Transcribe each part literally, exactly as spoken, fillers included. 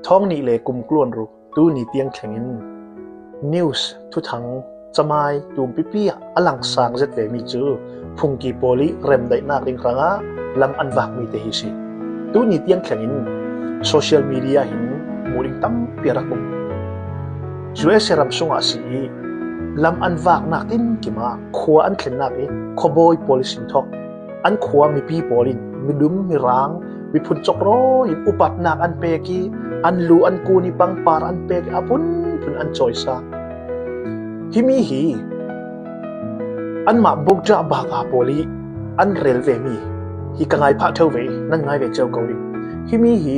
Thawng nih le kum kul le ruk, tuni tiang thlengin news thuthang camai tumpipi ah a langsang zet ve mi cu phungki pawl i remdaihnak ding hrangah lam an vakmi te hi si. Tuni tiang thlengin social media hin hmuh ding tampi a rak um. U S A ram sungah a si i lam an vaknak tinkim ah khua an thlennak i khuabawi pawl i sin thawk an khua mipi pawl in midum, mirang, miphun cawkrawi in upatnak an pek i an lu an kun i pangpar an pek i a phunphun an cawisa. Himi hi anmah Buddha baba pawl i an rel vemi hi ka ngai phah tho ve, nan ngai ve cio ko ding. Himi hi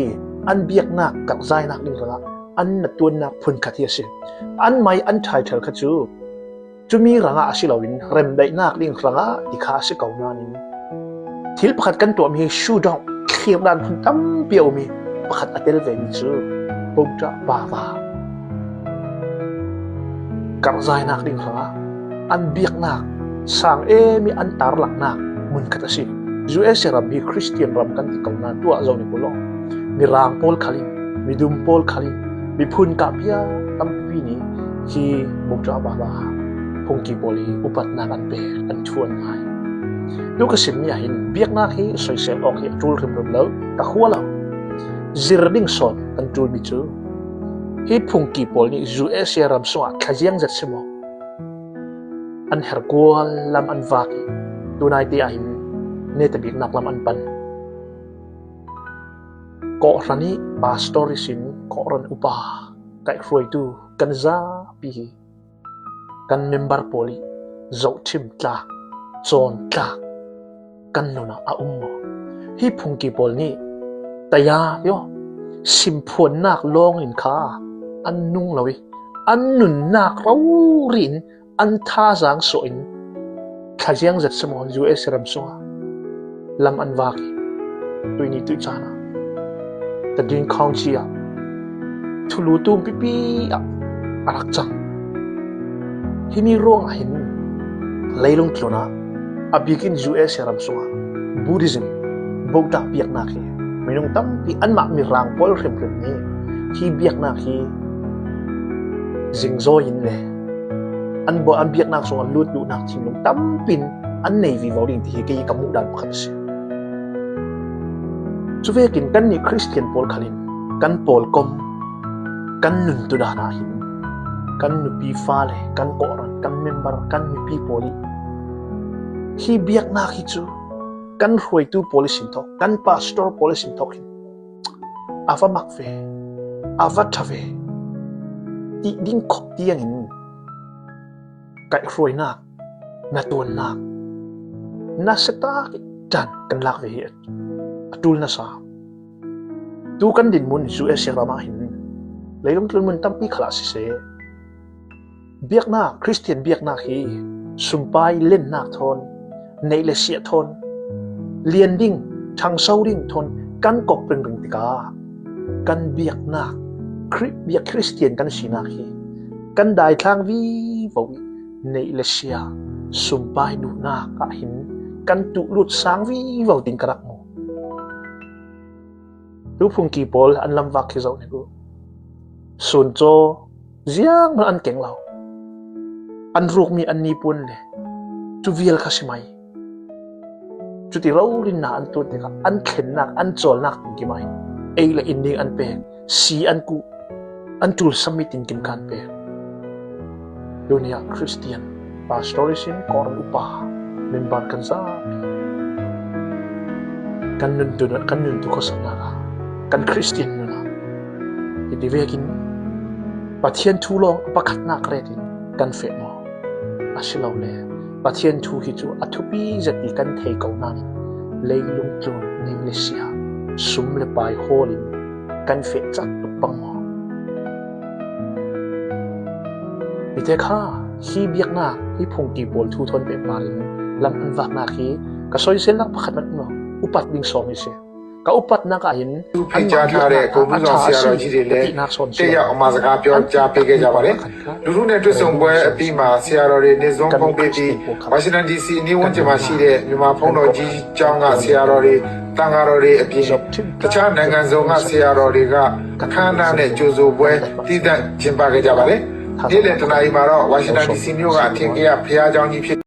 an biaknak karhzainak ding hrangah an na tuannak phunkhat hi a si. Anmai an ṭhaiṭhal kha cu cumi hrangah a si loin remdaihnak ding hrangah ti kha a si ko nain thil pakhat kan tuahmi hi shutdown thlir dan phun tampi a um i pakhat a tel vemi cu Buddha baba karhzainak ding hrangah an biaknak sang em i an tarlaknak hmunkhat a si. U S A ram hi Khristian ram kan ti ko nain tuah zo ni ku law, mirang pawl khal in, midum pawl khal in, miphun kahpia tampi nih hi Buddha baba phungki pawl hi upatnak an pek, an thu an ngai. Tu ka simmi ah hin biaknak hi soisel awk hi a ṭul hrimhrim lo, ka khua lo. Zir ding sawn kan ṭulmi cu hi phungki pawl nih U S A ram sungah thlaziang zet si maw? An herkual lam an vak i tunaite ah hin netabiknak lam an pan. Kawhhran i pastor ihsin kawhhran upa kaihhruaitu kan zapi hi kan member pawl i zohṭhim tlak, cawn tlak kan nun ah a um maw? Hi phungki pawl nih taya yo simphuannak lawng in kha an nung lo i an nunnak rori in an thazaang suah in thlaziang zet si maw U S A ram sungah lam an vak i tuihni tuih caan ah The Dean County ah thulu tumpipi ah a rak cang. Himi ruangah hin leilung tlun ah a bikin U S A ram sungah Buddhism, Buddha biaknak hi minung tampi anmah mirang pawl hrimhrim nih hi biaknak hi zingzawi in le an, an biaknak sungah lut duhnak thinlung tampi in an nei vivo ding ti hi kei ka muhdan pakhat a si. Cuvekin kannih Khristian pawl khal in kan pawlkom, kan nuntu dan ah hin kan nupi fale, kan kawhhran, kan member, kan mipi pawl i hi biaknak hi cu kan hruaitu pawl i sin thawk, kan pastor pawl i sin thawk hin a va mak ve, a va ṭha ve ti ding khawp tiangin kaihhruainak, na tuannak, na setak dan kan lak ve hi a ṭul nasa. Tu kan dinmun U S A ram ah hin leilung tlun mun tampi khal ah siseh, biaknak, Khristian biaknak hi sumpai lennak thawn, neih le siah thawn, lian ding, ṭhangso ding thawn kan kop ringring tikah kan biaknak, Khri-, biak Khristian kan sinak hi kan daithlang vivo i neih le siah, sumpai duhnak ah hin kan tuhlut sang vivo ding ka rak mu. Tu phungki pawl an lamvak khi zoh ning uh. Sun caw zianghman an keng lo. An rukmi an nipuan le cu vial kha si mai. Cuti rori na an tuan tikah an thlennak, an cawlnak tinkim ah hin ei le in ding an pek, si an kuh, an ṭul sammi tinkim kha an pek. Tuni ah Khristian pastor ihsin kawhhran upa member kan zapi kan nuntu, kan nuntu khuasaknak ah kan Khristian nun ah hiti vekin Pathian thu lawng a pakhatnak ret in kan feh maw? Asilole Pathian thu hi cu a thupi zet i kan thei ko nain leilung tlun, neih le siah, sum le pai hawl in kan feh cat tuk pang maw? Hite kha hi biaknak, hi phungki pawl thu thawn pehpar in lam an vaknak hi ka soiselnak pakhat man maw? Upat ding sawm hi si. Ka upatnak ah hin သူဖိတ်ကြားထားတဲ့ ကိုယ်မှုဆောင်ဆရာတော်ကြီးတွေလည်း anmah biaknak a ṭha a si ka tinak sawn si. တက်ရောက် အမှာစကားပြောကြားပေးခဲ့ကြပါတယ်။ လူထုနဲ့တွေ့ဆုံပွဲအပြီးမှာ ဆရာတော်တွေ နေ့စွန်းဖုန်းပေးပြီး ဝါရှင်တန် ဒီစီ အနီးဝန်းကျင်မှာရှိတဲ့ မြန်မာဘုန်းတော်ကြီးကျောင်းက ဆရာတော်တွေ သံဃာတော်တွေအပြင် တခြားနိုင်ငံစုံကဆရာတော်တွေက အခမ်းအနားနဲ့ ကြိုဆိုပွဲ သီးသန့်ကျင်းပခဲ့ကြပါတယ်။ နေ့လယ်တစ်နာရီမှာတော့ ဝါရှင်တန် ဒီစီ မြို့က အထင်ကရ ဘုရားကျောင်းကြီးဖြစ်